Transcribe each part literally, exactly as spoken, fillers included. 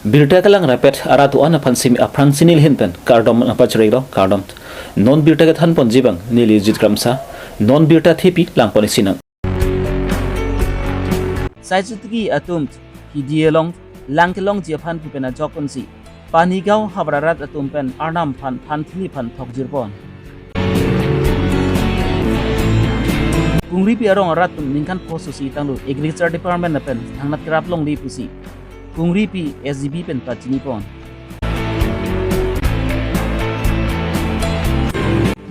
Birta kelang rapet arat do-an aphan simi aphrang si neli ahin pen kardom nangpachirilo, kardom. Non birta kethan ponji abang neli Jit Kramsa, non birta thepi lang pon isi nang. Sai Chitiki atum K D A along lang kelongji aphan pu pen ajok pensi Panigaon havar arat atum pen Arnam aphan thanthili aphan thokjir pon. Kungripi arong arat atum ningkan pho susi tanglo, Agriculture Department lapen thangnat kerap longle pusi Kungripi S G B pen pachini pon.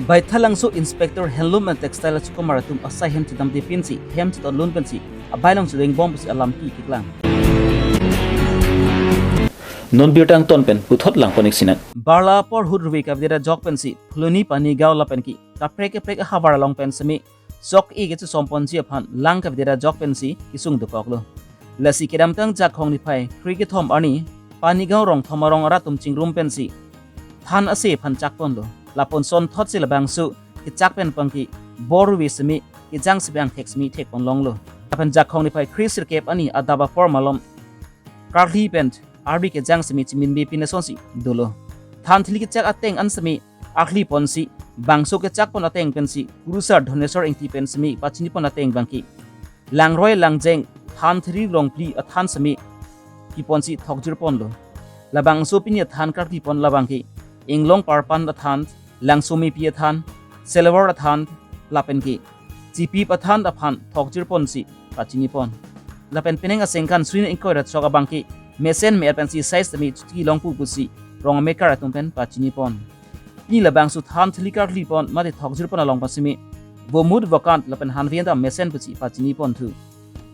Baithalangso Inspector Handloom and Textile achukomar atum asai hem chedamde pensi hem cheton lun pensi abai along chedeng bom pusi alampi keklang. Non birta angton pen puthot lang pon isi nang. Barla apor ahut ruve kavedet ajok pensi Phuloni, Panigaon lapen ke kaprek kaprek ahavar along pen simi sok-e kechosom ponji aphan lang kavedet ajok pensi kesung dokoklo. Lasi kedamtang Jakhong niphai kre kethom arni Panigaon rong thom arong arat atum chingrum pensi than ase aphan chak ponlo. Lapuson thotsi labangso kechak pen abangke bor ruve simi kejang simi angthek simi thek pon longlo. Lapen Jakhong niphai kre sirkep arni adap apor malom karli pen arbi kejang simi chiminbe pine asonsi dolo. Thanthili kechak ateng an simi arli ponsi bangso kechak pon ateng pensi kurusar Dhoneswar Ingti pen simi pachini pon ateng abangke langroi langjeng thanthili rongphli athan simi kiponsi thokjir ponlo. Labangso pini athan karli pon labangke Inglong Parpan athan, Langsomepi athan, Selwar athan lapen ke Chipip athan aphan thokjir ponsi pachini pon. Lapen penang asengkan suri ingkoi ra throk abangke mesen me-et pensi sai simi chuti long pu pusi rong amekar atum pen pachini pon. Pini labangso thanthili karli pon mate thokjir pon along pen simi bomut vokant lapen hanve anta mesen pusi pachini ponthu.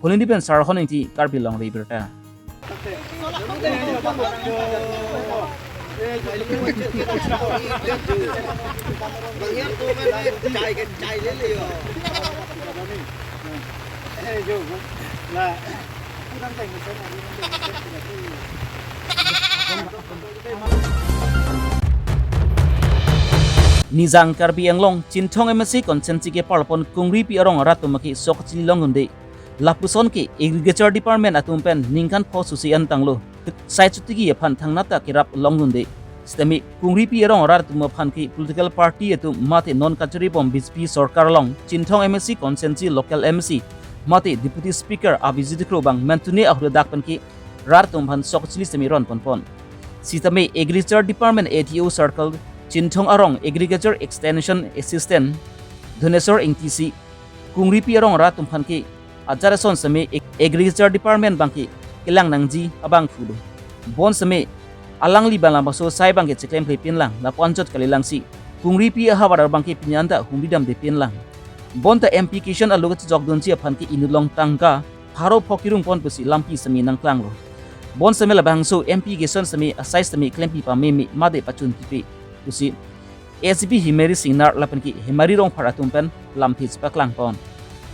Phuloni pen Sarhon Ingti, Karbi Longri Abirta. Nijang Karbi Anglong Chinthong M A C constituency kepar pon Kungripi arong arat atum ke sok chili long unde. Lapuson ke Agriculture Department atum pen ningkan pho susi an tanglo. Sai Chitiki aphan thangnat ta kerap long unde. Sitame Kungripi arong arat atum aphan ke political party atum mate non kachari bom B J P sorkar along Chinthong M A C constituency local M A C mate Deputy Speaker Abhijit Kro abang mentune ahurdak pen ke rat atum aphan sok chili simi ron pon pon. Sitame Agriculture Department A D O Circle, Chinthong arong Agriculture Extension Assistant Dhoneswar Ingti si Kungripi arong arat atum aphan ke ajat ason simi Ag-, Agriculture Department abangke kelang nangji abang pulo. Bonsitame alangli bang labangso sai abangke cheklemkle pinlang, lapu anchot kalilang si Kungripi ahavar abangke pini anta humri damde pinlang. Bonta M P Kishan Alu kachejok dunji aphan ke inut along tangka pharo pho kerung pon pusi lampi simi nangklanglo. Bonsitame labangso M P Kishan simi asai simi klempi pameme mate pachun pipe pusi S P Himari Singnar lapen ke Himari Rongphar atum pen lampi chepaklang pon.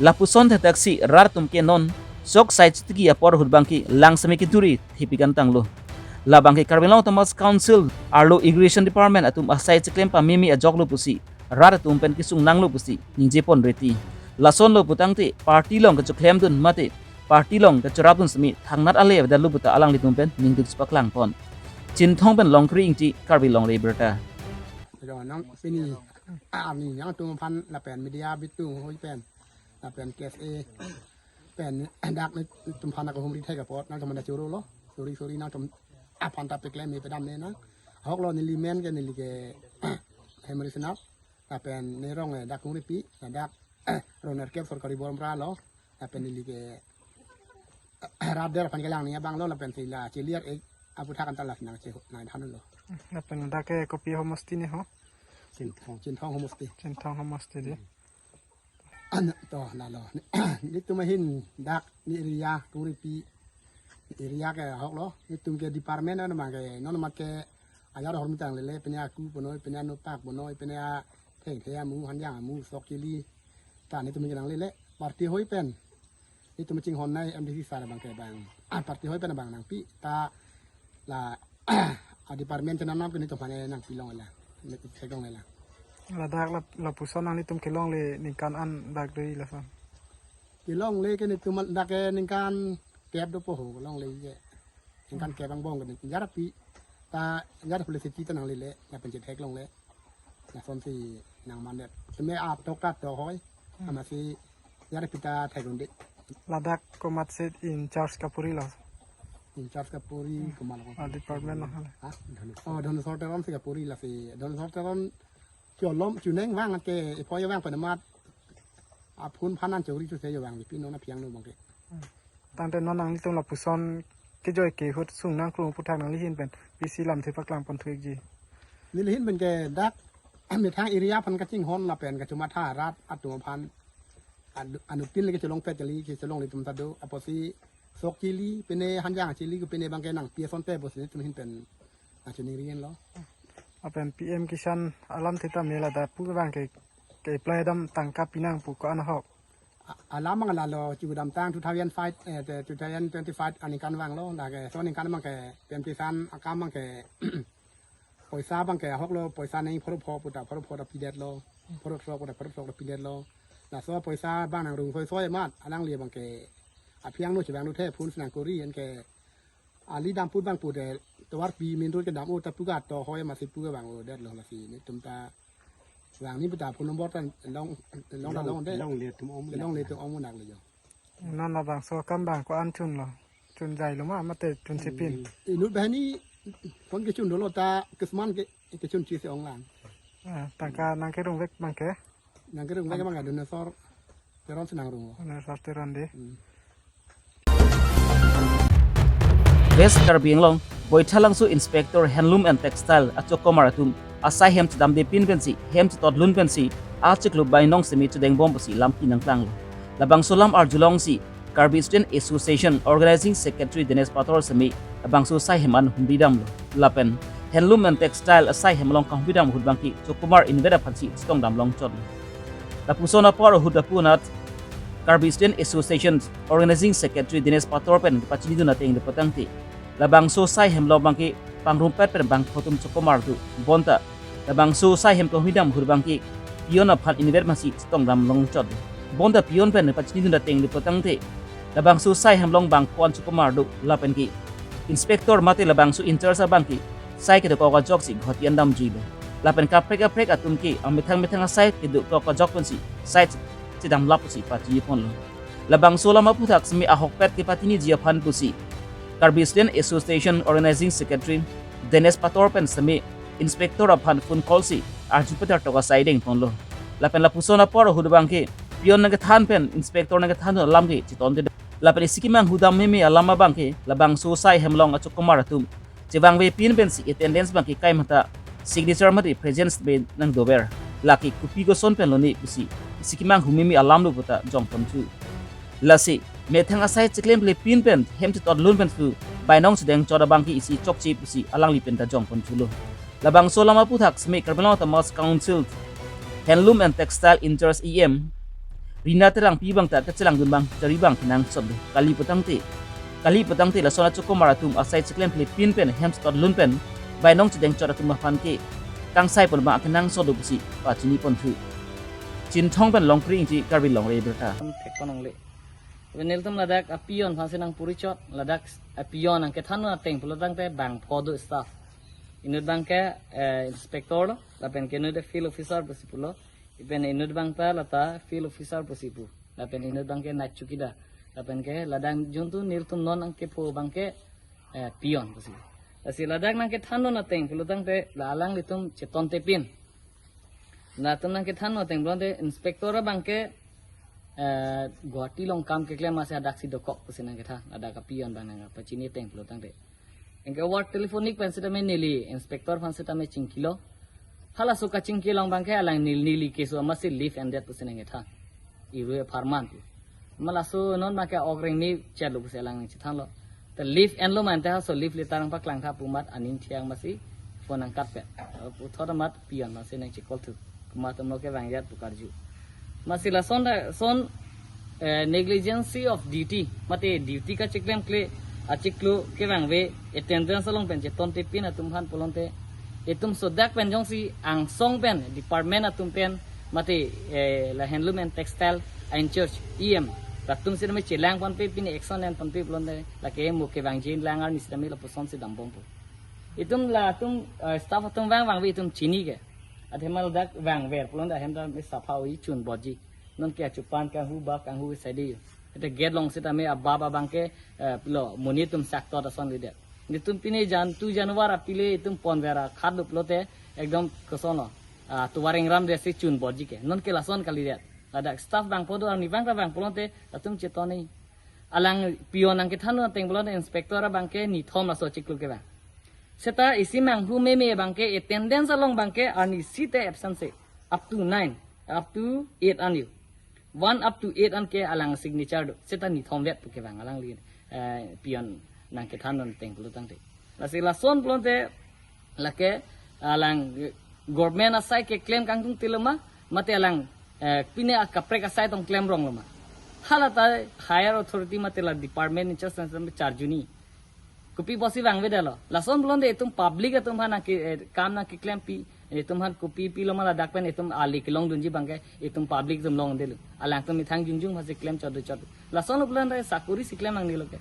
Lapuson thekthak si rat atum ke non sok Sai Chitiki apor ahut abangke lang simi keduri thepi kan tanglo. Labangke Karbi Anglong Autonomous Council arlo Irrigation Department atum asai cheklem pameme ajoklo pusi rat atum pen kesung nanglo pusi ningje pon reti. Lasonlo putangte party along kachoklemdun mate party along kachorapdun simi thangnat ale avedet lo puta alanglitum pen ningduk chepaklang pon. Chinthong pen Longkri Ingti, Karbi Longri Abirta. Ro nang pini ani nangtum aphan lapen media bitung hoi pen lapen K S A pen dak netum aphan ako humri thek apot nangtum manda choro lo, sorry sorry nangtum aphan ta peklem me pedam ne nang. Ahok lo neli men ke neli ke Hemari Senap lapen nerong eh dak Kungripi, dak roner kep sorkari bor mra lo, lapen neli ke rat der aphan kelang ni abang lo, lapen sila chiliar ek aputhak anta las nang che nang than lo. Lapen dak ke kopi homosti ne ho? Chinthong. Chinthong homosti. Chinthong homosti di. An to na lo. Netum ahin dak ne area Kungripi area ke ahok lo. Netum ke department ano ma ke non mat ke ajar hormi tang lele penya ku ponoi penya nopak ponoi penya theng theng amu hanjang amu sok chili. Ta netum ke nang lele party hoi pen. Netum chinghon nai M D C sar abangke abang. Ah, party hoi pen abang nangpi ta la a department chenam nam ke netum aphan nangpi long la. Netum thek long la. Ladak la, lapuson nanglitum kelongle ningkan an dak dei lason? Kelongle ke netum dak ke ningkan kep dopo ho longle ye. Ningkan kep angbong ke, jarpi ta, jar police ti ta nanglele, lapen chetheklongle. Lasonsi nangmandet. Seme atok ta tohoi. Hmm. Amatsi jarpi ta theklongde. Ladak komatsi in charge kapuri lo? In charge kapuri, hmm, komat lo? Ah, department lo, ha? Ha? Oh, Dhaneswar Teron si kapuri, lasi Dhaneswar Teron cholom chuneng vang ke, ipo yo vang pen amat. Aphun phanan chori tu se yo vang, pino na phiang no bang ke. Hmm. Tangte non nanglitum lapuson kejoi kehut sung nangkrung aputhak nangli ahin pen pisi lamthe paklang pon thu-ikji? Neli ahin pen ke dak methang area aphan kachinghon lapen kachomatha rat atum aphan anu-, anuttin le kecholongpet kali, kecholongle atum ta do, apotsi sok chili, pine hanjang chili, pine bang ke nangpi asonte pusi nelitum ahin pen nangchiningri-en lo. Lapen P M Kisan alamthe tame ladak pu bang ke, ke-apply dam tangka pinang pu ko-an ahok? A-, alam abang lalo chudamtang two thousand five, eh, te two thousand twenty-five aningkan vanglo, lake laso aningkan abang ke P M Kisan akam abang ke poisa abang ke ahok lo, poisa neng pharo pho puta pharo pho ta pidetlo, pharo throk puta pharo throk ta pidetlo. Laso poisa abang nangrung soi soi amat, alangli abang ke aphiang no chevang no the, phone si nangkori, anke ali dam put abang pute tovar pi min road kedam o ta pu ga tohoi amatsi pu abang o detlo, lasi nelitum ta vang ni puta phone number ta long, long ta long de. Longle atum om. Longle atum om nak le jo. Non labangso akam abang ko-an chunlo? Chunjai lo ma, mate chunchepin? Inut banghini pon kechun dolo ta kisman ke, kechun chisi ong lang. Ah, tangka nangkerung vek abang ke? Nangkerung vek abang ke Dhaneswar Teron si nangrung. Dhaneswar Teron de. Hmm. West Karbi Anglong, Baithalangso Inspector Handloom and Textile achokomar atum asai hem chedamde pin pensi, hem chetotlun pensi, achiklo bainong seme chedengbom pusi lampi nangklanglo. Labangso alam arjulongsi Karbi Student Association Organizing Secretary Dinesh Pator seme labangso asai hem an humri damlo. Lapen Handloom and Textile asai hem along kehumri dam ahut abang ke chokomar inutvet aphansi chetongdam longchotlo. Lapuson apor ahut apunat Karbi Student Association Organizing Secretary Dinesh Pator pen kepachinidun ateng le putangte, labangso asai hem along abang ke pangrumpet pen bangpho atum chokomar do. Bonta labangso asai hem kehumri dam ahut abang ke peon aphan inutvet aphansi chetongdam longchot. Bonta peon pen pachinidun ateng le putangte, labangso asai hem along bangpho an chokomar do, lapen ke inspector mate labangso in charge abang ke sai kedokok ajoksi ghoti an damjuilo. Lapen kaprek kaprek atum ke amethang methang asai kedokok ajok pensi sai chedam lap pusi pachini ponlo. Labangso alam aputhak seme ahokpet kepachiniji aphan pusi Karbi Student Association Organizing Secretary Dinesh Pator pen seme inspector aphan phone call si arju peter tok asai deng ponlo. Lapen lapuson apor ahut abang ke peon nangkethan pen inspector nangkethan alam ke chetonte. Lapen isi kemanghu dam meme alam abang ke labangso asai hem along achokomar atum chevangve pin pensi attendance abang ke kai mata signature mate presence be nangdover. Lake kopi koson pen lone pusi isi kemanghu meme alam lo puta jongponthu. Lasi methang asai cheklemkle pin pen hem chetotlun pen pu bainong chedengchot abang ke isi chokche pusi alangli pen ta jongponthulo. Labangso alam aputhak seme Karbi Anglong Autonomous Council Handloom and Textile in charge E M Rina Terangpi abang ta kachelangdun abang jari abang kenangsot do. Kali putangte, kali putangte lason achokomar atum asai cheklemkle pin pen hem chetotlun pen bainong chedengchot atum aphan ke kangsai pon abang kenangsot do pusi pachini ponthu. Chinthong pen Longkri Ingti, Karbi Longri Abirta. Thek ponongle. Nelitum ladak apeon aphansi nangpurichot, ladak apeon nangkethan ateng pulotangte bangpho do staff. Inut abang ke, eh, inspector lo, lapen ke inut field officer pusi pulo. Lapen inut abang ta lata field officer pusi pu. Lapen inut abang ke night chowkidar. Lapen ke ladak juntu nelitum non nangkepho abang ke, eh, peon pusi. Lasi ladak nangkethan ateng pulotangte la alanglitum chetonte pin. Latum nangkethan ateng pulote inspector abang ke, eh, Guwahati along kam keklem amatsi hadaksi dokok pusi nangkethan, ladak apeon abang nangpachini ateng pulotangte. Anke over telephonic pen sitame neli inspector aphan sitame chingkilo. Halaso kachingki along abang ke alang neli, neli keso amatsi leave endet pusi nangkethan. Iru apharman pu. Ma laso non abang ke ok rengni chetlo pusi alang nangchethanlo. Te leave enlo mante halaso leave letter nangpaklangtha pu amat aning thiang amatsi phone nangkatpet. Puthot amat peon amatsi nangchecall thu. Komat atum lo kevang jat pu karju. Amatsi lason ta, son, eh, negligence of duty, mate duty kacheklemkle achiklo kevangve attendance along pen chetonte pin atum aphan pulote, itum sodak pen jongsi angsong pen department atum pen mate, eh, la handloom and textile in charge E M Latum sitame chelang ponpe, pine action en ponpe pulote lake mo kevangji lang arni sitame lapuson si dambompo. Itum latum, eh, staff atum vang vangve itum chini ke. Athema ladak vangver pulote ahem ta me sapha oi chun boji. Nonke achupan kanghu bap kanghu sadi yo. Ete gate along sitame abap abang ke, eh, lo monit atum saktot ason lidet. Itum pine jantu januar apile itum ponver akhat lo pulote ekdom koson lo. Ah, tovar ingram de si chun boji ke. Nonke lason kalidet. Ladak staff vangpo do arni vang ta vang pulote latum chetoni. Alang peon nangkethan ateng pulote inspector abang ke nithom laso chiklo kevang. Seta isi manghu meme abang ke attendance along abang ke arnisi te absent se. Up to nine, up to eight an yo. One up to eight an ke alang signature do. Seta nithom vet pu kevang alangli, eh, peon nangkethan ateng pulo tangte. Lasi lason pulote lake alang, eh, government asai keklem kangtung tilo ma, mate alang, eh, pine akaprek asai tong klem rong lo ma. Hala ta higher authority mate la department in charge na charjuni. Kopi pusi vangvedetlo. Lason pulote itum public atum aphan nangke, eh, kam nangkeklempi, itum aphan kopi pilo ma ladak pen itum ali kelongdunji abang ke itum public atum longdelo. Alangtum methang jongjong aphansi klem chot chot. Lason lo pulote sakori si klem nangnelo ke.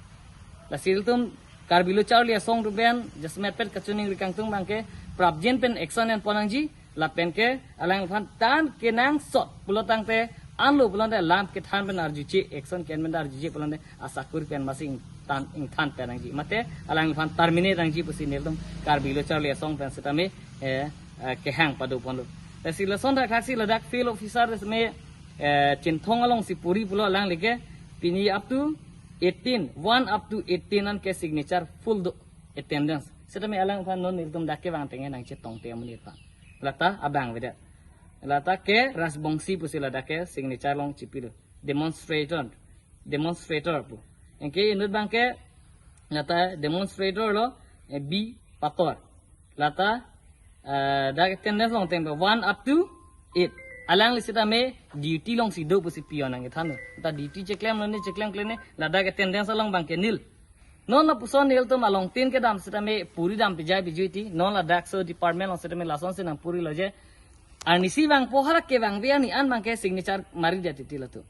Lasi itum Karbi Lo Charli Asong atum pen jasemet pet kachiningri kangtung abang ke prapjin pen action en pon nangji, lapen ke alangliphan tan kenangsot pulo tangte anlo pulote lam kethan pen arjuche, action ke-en pen arjuche pulote asakori pen masi ingthan, ingthan pen nangji. Mate alangliphan terminate nangji pusi nelitum Karbi Lo Charli Asong pen sitame, eh, eh, kehang pado ponlo. Lasi lason thakthak si ladak field officer sitame, eh, Chinthong along si puri pulo alangli ke pini up to eighteen, one up to eighteen an ke signature full do attendance. Sitame alangliphan non nelitum dak kevang ateng nangchetongte amonit aphan. Lata abang vedet. Lata K Rajbongsi pusi ladak ke signature along chipilo. Demonstrator. Demonstrator pu. Anke inut abang ke lata demonstrator lo, eh, B Pator. Lata, eh, dak attendance along ateng one up to eight. Alangli sitame duty along si do pusi peon nangkethan. Ta duty cheklemlo ne, cheklem klemle ne, ladak attendance along abang ke nil. Non lapuson nelitum along tin kedam sitame puri dam pijai pijui ti, non ladak so department along sitame lason si nangpurilo je. Arnisi vangpo, hala kevangve arni an abang ke signature mari det titi latum.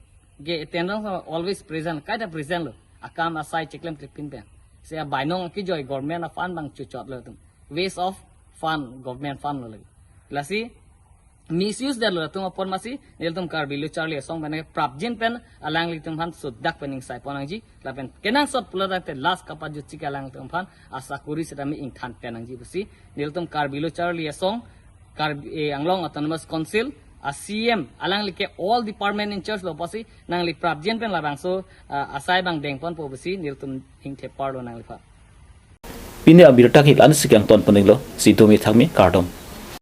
Ke attendance always present, kaita present lo. Akam asai cheklem klepin pen. Se bainong akejoi government a-fund abang chuchot lo atum. Waste of fund, government fund lo lake. Lasi misuse detlo latum apor masi, nelitum Karbi Lo Charli Asong pen prapjin pen alanglitum aphan sudak pen ingsai pon nangji, lapen kenangsot pulo tangte last kapajutsi ke alanglitum aphan asakori sitame ingthan pen nangji pusi, nelitum Karbi Lo Charli Asong, Karbi, eh, Anglong Autonomous Council a-C M, alangli ke all department in charge lo pusi, nangli prapjin pen labangso, ah, asai abang dengponpo pusi, nelitum hingthepar lo nangliphan. Pini abirta ke la-an si kangton ponlo, si domi thakmi kardom.